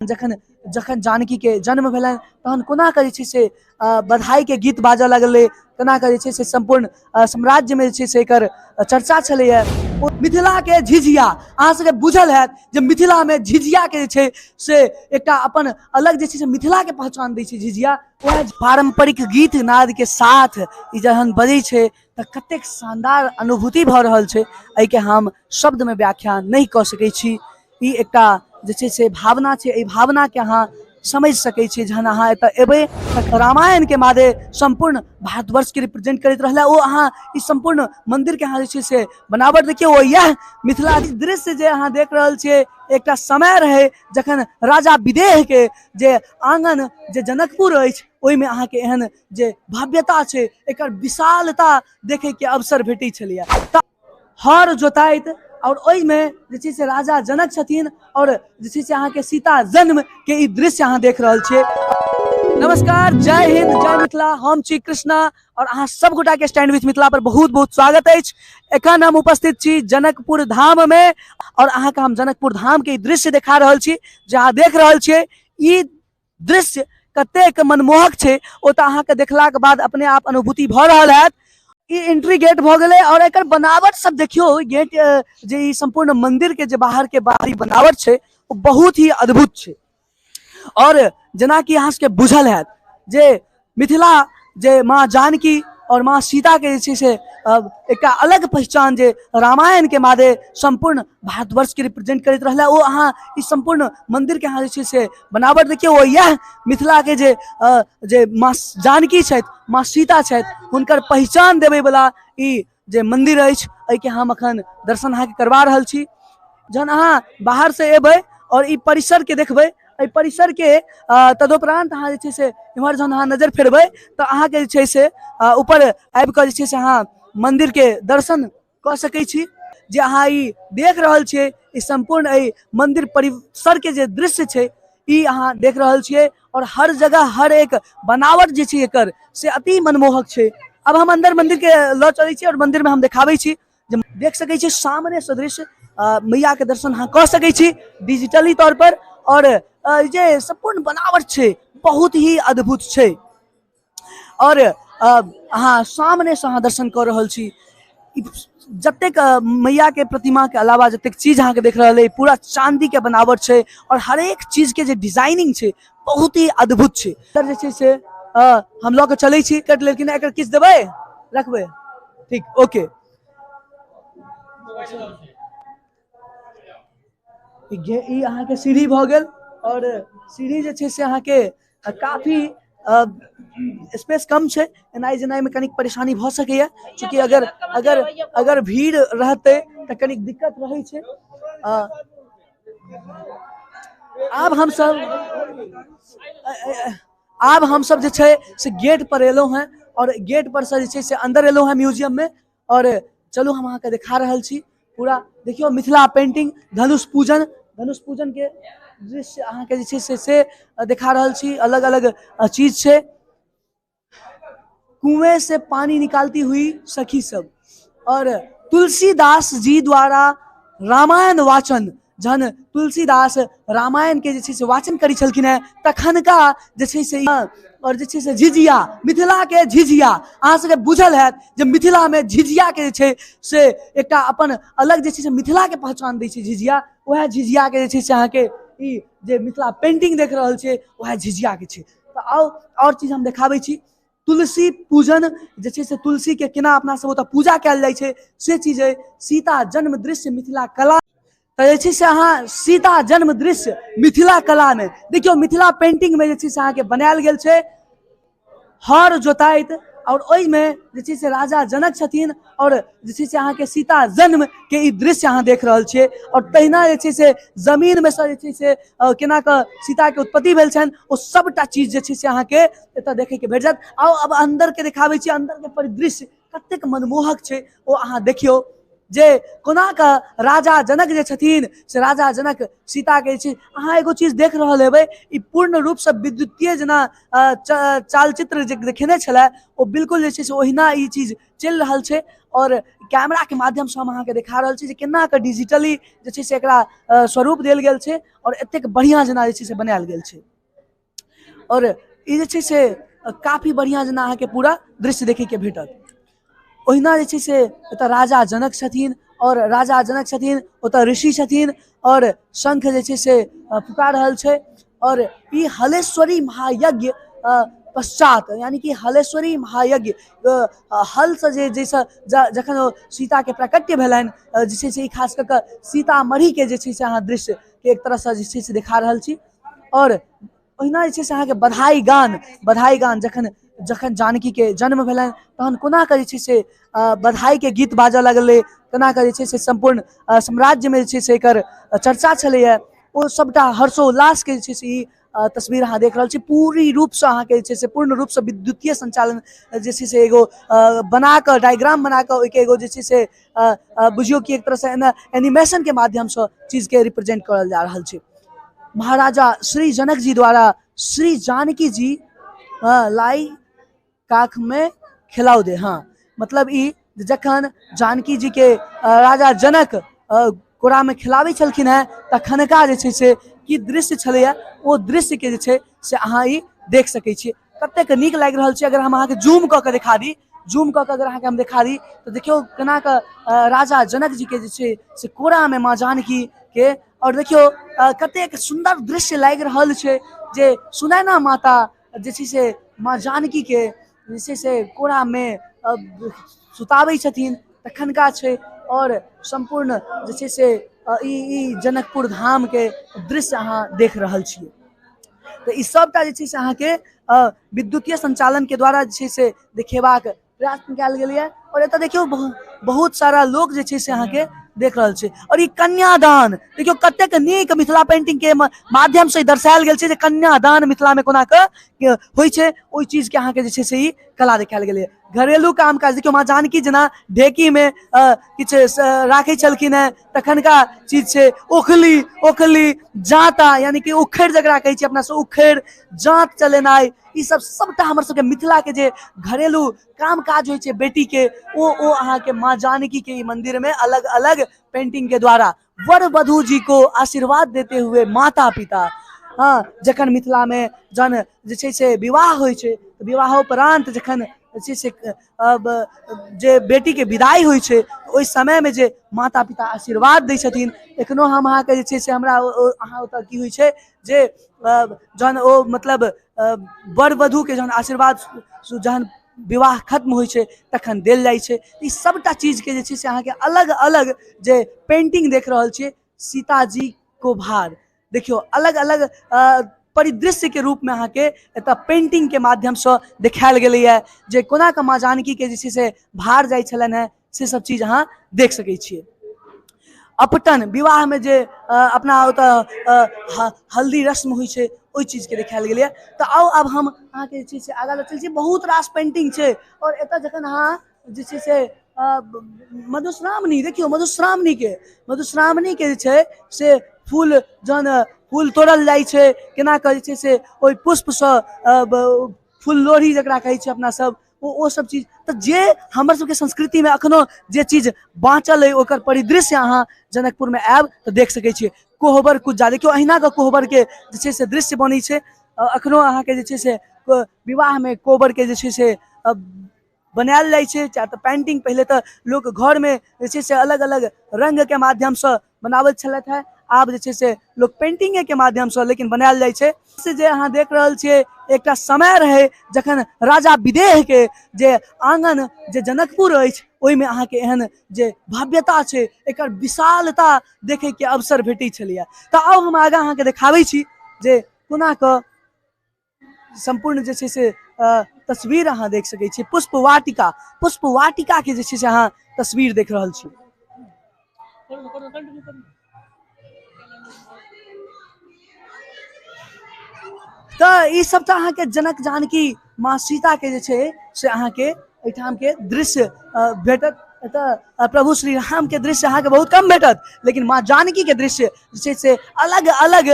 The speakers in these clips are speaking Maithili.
जखन जखन जानकीके जन्म भेलनि तहन कोना कऽ जे छै से बधाइके गीत बाजऽ लगलै, केना कऽ जे छै से सम्पूर्ण साम्राज्यमे जे छै से एकर चर्चा छलैए। ओ मिथिलाके झिझिया अहाँ सबके बुझल हैत जे मिथिलामे झिझियाके जे छै से एकटा अपन अलग जे छै से मिथिलाके पहचान दै छै झिझिया। वएह पारम्परिक गीत नादके साथ ई जहन बजै छै तऽ कतेक शानदार अनुभूति भऽ रहल छै, एहिके हम शब्दमे व्याख्या नहि कऽ सकै छी। ई एकटा जे छै से भावना छै, एहि भावनाके अहाँ समझि सकै छी जहन अहाँ एतऽ एबै। तऽ रामायणके मादे सम्पूर्ण भारतवर्षके रिप्रेजेंट करैत रहलै ओ। अहाँ ई सम्पूर्ण मन्दिरके अहाँ जे छै से बनावट देखियौ, ओ इएह मिथिला दृश्य जे अहाँ देख रहल छियै। एकटा समय रहै जखन राजा विदेहके जे आङ्गन जे जनकपुर अछि ओहिमे अहाँके एहन जे भव्यता छै, एकर विशालता देखैके अवसर भेटै छलैए। तऽ हर जोताइत आओर ओहिमे जे छै से राजा जनक छथिन आओर जे छै से अहाँके सीता जन्मके ई दृश्य अहाँ देख रहल छियै। नमस्कार, जय हिंद, जय मिथिला। हम छी कृष्णा और अहाँ सब गोटा के स्टैंड विथ मिथिला पर बहुत बहुत स्वागत अछि। एखन हम उपस्थित छी जनकपुर धाम में और अहाँके हम जनकपुर धाम के ई दृश्य देखा रहल छी जे अहाँ देख रहल छियै। ई दृश्य कतेक मनमोहक छै ओ तऽ अहाँके देखलाके बाद अपने आप अनुभूति भऽ रहल हैत। ई एंट्री गेट भऽ गेलै और एकर बनावट सब देखियौ। गेट जे ई सम्पूर्ण मंदिर के जे बाहर के बाहरी बनावट छै ओ बहुत ही अद्भुत छै। और जेनाकि अहाँ सबके बुझल हैत जे मिथिला जे माँ जानकी और माँ सीता के जे छै से एकटा अलग पहचान जे रामायण के मादे सम्पूर्ण भारतवर्ष के रिप्रेजेंट करैत रहलै ओ। अहाँ ई सम्पूर्ण मंदिर के अहाँ जे छै से बनावट देखियौ, ओ इएह मिथिला के जे माँ जानकी छथि, माँ सीता छथि, हुनकर पहचान देबै वाला ई जे मंदिर अछि, एहिके हम अखन दर्शन अहाँके करवा रहल छी। जहन अहाँ बाहर से एबै और ई परिसर के देखबै, एहि परिसर के तदुपरांत अहाँ जे छै से इम्हर जहन अहाँ नजर फेरबै तऽ अहाँके जे छै से ऊपर आबि कऽ जे छै से अहाँ मंदिर के दर्शन कऽ सकै छी। जे अहाँ ई देख रहल छियै ई सम्पूर्ण एहि मंदिर परिसर के जे दृश्य छै ई अहाँ देख रहल छियै और हर जगह हर एक बनावट जे छै एकर से अति मनमोहक छै। अब हम अंदर मंदिर के लऽ चलै छी और मंदिर में हम देखाबै छी जे देख सकै छी सामने सदृश मैया के दर्शन अहाँ कऽ सकै छी डिजिटली तौर पर। और जे सम्पूर्ण बनावट छै बहुत ही अद्भुत छै और अहाँ सामने से अहाँ दर्शन कऽ रहल छी। जतेक मैया के प्रतिमा के अलावा जतेक चीज अहाँके देख रहल अइ पूरा चांदी के बनावट छै और हरेक चीज के जे डिजाइनिंग छै बहुत ही अद्भुत छै। एकर जे छै से हम लऽ के चलै छी। कट लेलखिन, एकर किछु देबै रखबै, ठीक, ओके। ई अहाँके सीढ़ी भऽ गेल और सीढ़ी जे छै से अहाँके काफी स्पेस कम छै, एनाइ जेनाइमे कनिक परेशानी भऽ सकैए चूँकि अगर अगर अगर भीड़ रहतै तऽ कनिक दिक्कत रहै छै। आब हमसब आब हमसब जे छै से गेट पर एलहुँ हेँ और गेट पर से जे छै से अन्दर एलहुँ हेँ म्यूजियममे और चलू हम अहाँके देखा रहल छी पूरा। देखियौ मिथिला पेंटिंग, धनुष पूजन, धनुष पूजन के दृश्य अहाँके जे छै से देखा रहल छी। अलग अलग चीज छै। कुएं से पानी निकालती हुई सखी सब और तुलसीदास जी द्वारा रामायण वाचन। जहन तुलसीदास रामायण के जे छै से वाचन करै छलखिन हेँ तखनका जे छै से और जे छै से झिझिया, मिथिला के झिझिया अहाँ सबके बुझल हैत जे मिथिलामे झिझिया के जे छै से एकटा अपन अलग जे छै से मिथिला के पहचान दै छै झिझिया। वएह झिझिया के जे छै से अहाँके ई जे मिथिला पेंटिंग देख रहल छियै वएह झिझिया के छै। तऽ आउ आओर चीज हम देखाबै छी। तुलसी पूजन जे छै से तुलसी के केना अपना सब ओतऽ पूजा कयल जाइ छै से चीज अइ। सीता जन्म दृश्य मिथिला कला, तऽ जे छै से अहाँ सीता जन्म दृश्य मिथिला कला मे देखियौ मिथिला पेंटिंग मे जे छै से अहाँके बनायल गेल छै हर जोताइत और ओहिमे जे छै से राजा जनक छथिन और जे छै से अहाँके सीता जन्म के ई दृश्य अहाँ देख रहल छियै। और तहिना जे छै से जमीन मे सँ जे छै से केना कऽ सीता के उत्पत्ति भेल छनि ओ सबटा चीज जे छै से अहाँके एतऽ देखैके भेट जायत। आउ अब अन्दर के देखाबै छी, अन्दर के परिदृश्य कतेक मनमोहक छै ओ अहाँ देखियौ। जे कोना कऽ राजा जनक जे छथिन से राजा जनक सीताके जे छै। अहाँ एगो चीज देख रहल हेबै, ई पूर्ण रूपसँ विद्युतीय जेना चालचित्र जे देखेने छलै ओ बिल्कुल जे छै से ओहिना ई चीज चलि रहल छै। और कैमराके माध्यमसँ हम अहाँके देखा रहल छी जे केना कऽ डिजिटली जे छै से एकरा स्वरूप देल गेल छै और एतेक बढ़िआँ जेना जे छै से बनायल गेल छै। और ई जे छै से काफी बढ़िआँ जेना अहाँके पूरा दृश्य देखैके भेटत। ओहिना जे छै से एतऽ राजा जनक छथिन और राजा जनक छथिन, ओतऽ ऋषि छथिन और शंख जे छै से फुका रहल छै। और ई हलेश्वरी महायज्ञ पश्चात यानी कि हलेश्वरी महायज्ञ हलसँ जे जाहिसँ जखन ओ सीताके प्राकट्य भेलनि जे छै से ई खास कऽ कऽ सीतामढ़ीके जे छै से अहाँ दृश्यके एक तरहसँ जे छै से देखा रहल छी। और ओहिना जे छै से अहाँके बधाई गान, बधाई गान जखन जखन जानकीके जन्म भेलनि तहन कोना कऽ जे छै से बधाईके गीत बाजऽ लगलै, कोना कऽ जे छै से सम्पूर्ण साम्राज्यमे जे छै से एकर चर्चा छलैए, ओ सबटा हर्षोल्लासके जे छै से ई तस्वीर अहाँ देख रहल छी। पूरी रूपसँ अहाँके जे छै से पूर्ण रूपसँ विद्युतीय संचालन जे छै से एगो बना कऽ डायग्राम बना कऽ ओहिके एगो जे छै से बुझियौ कि एक तरहसँ एना एनिमेशनके माध्यमसँ चीजके रिप्रेजेंट करल जा रहल छै। महाराजा श्री जनक जी द्वारा श्री जानकी जी लाई काख में खिलाउ दे। हाँ, मतलब ई जखन जानकी जी के राजा जनक कोरा में खिलाबै छलखिन हेँ तखनका जे छै से की दृश्य छलैए ओ दृश्यके जे छै से अहाँ ई देख सकै छियै। कतेक नीक लागि रहल छै। अगर हम अहाँके जूम कऽ के देखा दी, जूम कऽ के अगर अहाँके हम देखा दी तऽ देखियौ केना कऽ राजा जनक जी के जे छै से कोरा में माँ जानकी के, और देखियौ कतेक सुन्दर दृश्य लागि रहल छै जे सुनैना माता जे छै से माँ जानकी के जे छै से कोरा में सुताबै छथिन तखनका छै। और सम्पूर्ण जे छै से ई जनकपुर धाम के दृश्य अहाँ देख रहल छियै। तऽ ई सबटा जे छै से अहाँके विद्युतीय संचालन के द्वारा जे छै से देखेबाक प्रयास कयल गेलैए। और एतऽ देखियौ बहुत सारा लोक जे छै से अहाँके देख रहल छै। और ई कन्यादान देखियौ कतेक नीक मिथिला पेंटिंग के माध्यम से दर्शायल गेल छै जे कन्यादान मिथिला में कोना कऽ होइ छै, ओहि चीज के अहाँके जे छै से ई कला देखायल गेलैए। घरेलू काम काज देखियौ माँ जानकी जेना ढेकी में किछु राखै छलखिन हेँ तखनका चीज छै। ओखली, ओखली जाँता यानी कि उखड़ि जकरा कहै छियै अपना सब, उखड़ि जाँत चलेनाइ, ई सब सबटा हमर सबके मिथिला के जे घरेलू काम काज होइ छै बेटी के ओ अहाँके माँ जानकी के ई मंदिर में अलग अलग पेंटिंग के द्वारा वर वधू जी को आशीर्वाद देते हुए माता पिता। हाँ, जखन मिथिला में जहन जे छै से विवाह होइ छै तऽ विवाहोपरांत जखन जे छै से अब जे बेटी के विदाई होइ छै ओहि समय में जे माता पिता आशीर्वाद दै छथिन। एखनो हम अहाँके जे छै से हमरा अहाँ ओतऽ की होइ छै जे जहन ओ मतलब वर वधू के जहन आशीर्वाद जहन विवाह खत्म होइ छै तखन देल जाइ छै। ई सबटा चीज के जे छै से अहाँके अलग अलग जे पेंटिंग देख रहल छियै सीताजी को भार, देखियौ अलग अलग परिदृश्य के रूप में अहाँके एतऽ पेंटिंग के माध्यमसँ देखायल गेलैए जे कोना कऽ माँ जानकी के जे छै से भार जाइ छलनि हेँ, से सब चीज अहाँ देख सकै छियै। अपटन विवाह में जे अपना ओतऽ हल्दी रस्म होइ छै ओहि चीज के देखायल गेलैए। तऽ आउ आब हम अहाँके जे छै से आगाँ लऽ चलै छी। बहुत रास पेंटिंग छै और एतऽ जखन अहाँ जे छै से मधुश्रावणी देखियौ, मधुश्रावणी के जे छै से फूल जहन फूल तोड़ल जाइ छै केना कऽ जे छै से ओहि पुष्पसँ फूल लोढ़ी जकरा कहै छै अपना सब, ओ सब चीज। तऽ जे हमर सबके संस्कृतिमे अखनो जे चीज बाँचल अइ ओकर परिदृश्य अहाँ जनकपुरमे आयब तऽ देख सकै छियै। कोहबर कुज्जा देखियौ अहिना कऽ कोहबरके जे छै से दृश्य बनै छै। अखनो अहाँके जे छै से विवाहमे कोहबरके जे छै से बनायल जाइ छै। चाहे तऽ पेंटिंग पहिले तऽ लोक घरमे जे छै से अलग अलग रङ्गके माध्यमसँ बनाबैत छलथि हेँ, आब जे छै से लोक पेंटिंगेके माध्यमसँ लेकिन बनायल जाइ छै। से जे अहाँ देख रहल छियै एकटा समय रहै जखन राजा विदेहके जे आङन जे जनकपुर अछि ओहिमे अहाँके एहन जे भव्यता छै एकर विशालता देखैके अवसर भेटै छलैए। तऽ आउ हम आगाँ अहाँके देखाबै छी जे कोना कऽ सम्पूर्ण जे छै से तस्वीर अहाँ देख सकै छी। पुष्प वाटिका, पुष्प वाटिका के जे छै से अहाँ तस्वीर देख रहल छी। तऽ ई सब तऽ अहाँके जनक जानकी माँ सीता के जे छै से अहाँके एहिठाम के दृश्य भेटत। एतऽ प्रभु श्री राम के दृश्य अहाँके बहुत कम भेटत, लेकिन माँ जानकी के दृश्य जे छै से अलग अलग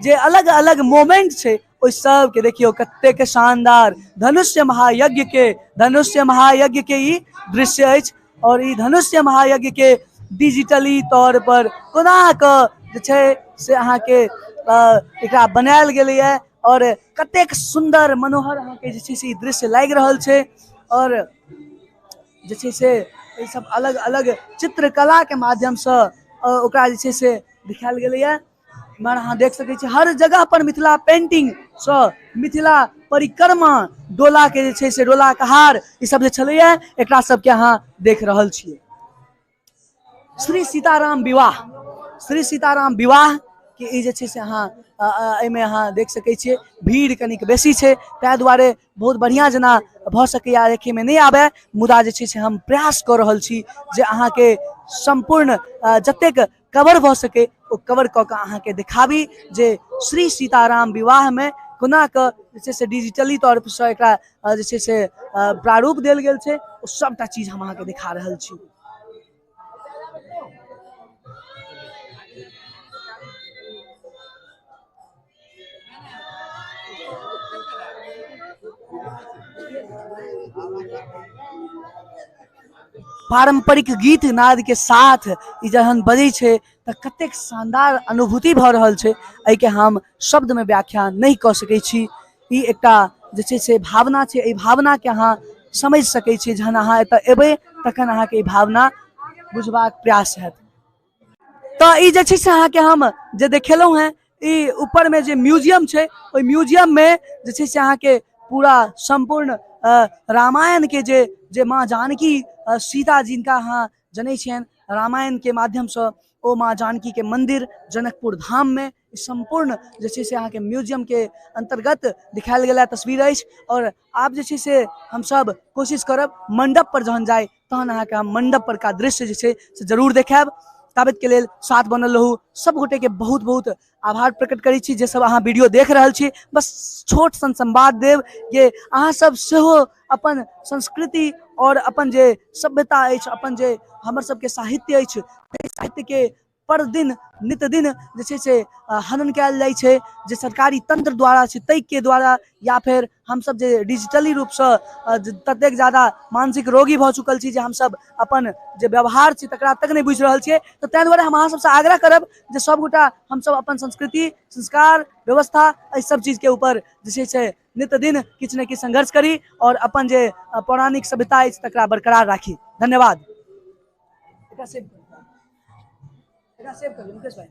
जे अलग अलग मोमेंट छै ओहि सबके देखियौ कतेक शानदार धनुष्य महायज्ञ के, धनुष्य महायज्ञ के ई दृश्य अछि। और ई धनुष्य महायज्ञ के डिजिटली तौर पर कोना कऽ जे छै से अहाँके एकरा बनायल गेलैए और कतेक सुन्दर मनोहर अहाँके जे छै से ई दृश्य लागि रहल छै। और जे छै से ई सब अलग अलग चित्रकलाके माध्यमसँ ओकरा जे छै से देखायल गेलैए। इम्हर अहाँ देख सकै छी हर जगह पर मिथिला पेंटिंगसँ मिथिला परिक्रमा डोलाके जे छै से डोला कहार ई सब जे छलैए एकरा सबके अहाँ देख रहल छियै। श्री सीताराम विवाह, श्री सीताराम विवाह के ई जे छै से अहाँ एहिमे अहाँ देख सकै छियै। भीड़ कनिक बेसी छै ताहि दुआरे बहुत बढ़िआँ जेना भऽ सकैए देखैमे नहि आबय, मुदा जे छै से हम प्रयास कऽ रहल छी जे अहाँके सम्पूर्ण जतेक कवर भऽ सकै ओ कवर कऽ कऽ अहाँके देखाबी जे श्री सीताराम विवाहमे कोना कऽ जे छै से डिजिटली तौरसँ एकरा जे छै से प्रारूप देल गेल छै, ओ सभटा चीज हम अहाँके देखा रहल छी। पारंपरिक गीत नाद के साथ ई जहन बजै छै तऽ कतेक शानदार अनुभूति भऽ रहल छै, एहिके हम शब्दमे व्याख्या नहि कऽ सकै छी। ई एकटा जे छै से भावना छै, एहि भावनाके अहाँ समझि सकै छी। जहन अहाँ एतऽ एबै तखन अहाँके ई भावना बुझबाक प्रयास हैत। तऽ ई जे छै से अहाँके हम जे देखेलहुँ हेँ ई ऊपरमे जे म्यूजियम छै ओहि म्यूजियममे जे छै से अहाँके पूरा सम्पूर्ण रामायणके जे जे माँ जानकी सीता जिनका अहाँ जनै छियनि रामायणके माध्यमसँ ओ माँ जानकीके मन्दिर जनकपुर धाममे सम्पूर्ण जे छै से अहाँके म्यूजियमके अन्तर्गत देखायल गेल तस्वीर अछि। आओर आब जे छै से हमसब कोशिश करब मण्डप पर जहन जाइ तहन अहाँके हम मण्डप पर का दृश्य जे छै से जरूर देखायब। ताबतके लेल साथ बनल रहू। सब गोटेके बहुत बहुत आभार प्रकट करै छी जे सब अहाँ वीडियो देख रहल छी। बस छोट सन संवाद देब जे अहाँ सब सेहो अपन संस्कृति और अपन जे सभ्यता अछि, अपन जे हमर सबके साहित्य अछि, ताहि साहित्यके पर दिन नित दिन जे छै से हनन कयल जाइ छै जे सरकारी तंत्र द्वारा छै ताहिके द्वारा, या फेर हमसब जे डिजिटली रूपसँ ततेक जादा मानसिक रोगी भऽ चुकल छी जे हमसब अपन जे व्यवहार छै तकरा तक नहि बुझि रहल छियै। तऽ ताहि दुआरे हम अहाँ सबसँ आग्रह करब जे सबगोटा हमसब अपन संस्कृति संस्कार व्यवस्था एहि सब चीजके ऊपर जे छै से नित दिन किछु ने किछु संघर्ष करी और अपन जे पौराणिक सभ्यता अछि तकरा बरकरार राखी। धन्यवाद। एकरा सेव करू, एकरा सेव करू मुकेश भाई।